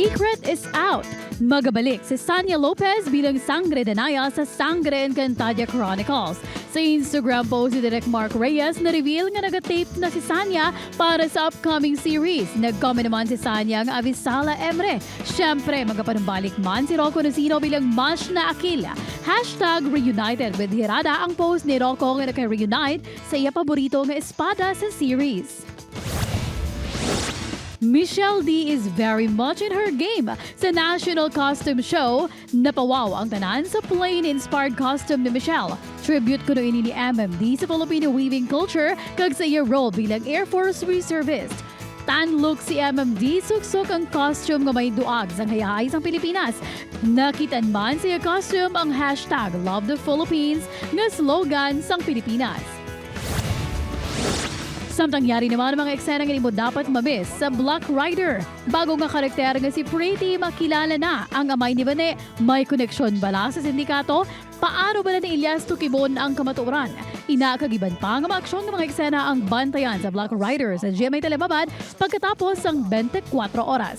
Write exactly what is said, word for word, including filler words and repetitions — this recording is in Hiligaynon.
Secret is out! Magabalik si Sanya Lopez bilang Sangre Danaya sa Sangre Encantada Chronicles. Sa Instagram post ni Direk Mark Reyes, na-reveal nga nagatape na si Sanya para sa upcoming series. Nag-comment naman si Sanya nga avisala Emre. Siyempre, magapanumbalik man si Rocco Nocino bilang Mash na Akil. Hashtag reunited with Hirada ang post ni Rocco nga naka-reunite sa iya paborito nga espada sa series. Michelle D is very much in her game. Sa National Costume Show, napawaw ang tanan sa plain-inspired costume ni Michelle. Tribute kuno ini ni M M D sa Filipino weaving culture kag sa iya role bilang Air Force reservist. Tan look si M M D, suksok ang costume nga may duag sang hayahay sang Pilipinas. Nakitaan man sa iya costume ang hashtag Love the Philippines nga slogan sang Pilipinas. Samtang yari naman ang mga eksena nga imo dapat ma-miss sa Black Rider. Bago nga karakter nga si Pretty makilala na ang amay ni Bane. May koneksyon bala sa sindikato? Paano bala ni Elias Tukibon ang kamatuoran? Ina kag iban pa nga mga aksyon nga mga eksena ang bantayan sa Black Rider sa G M A Telebabad pagkatapos sang twenty-four oras.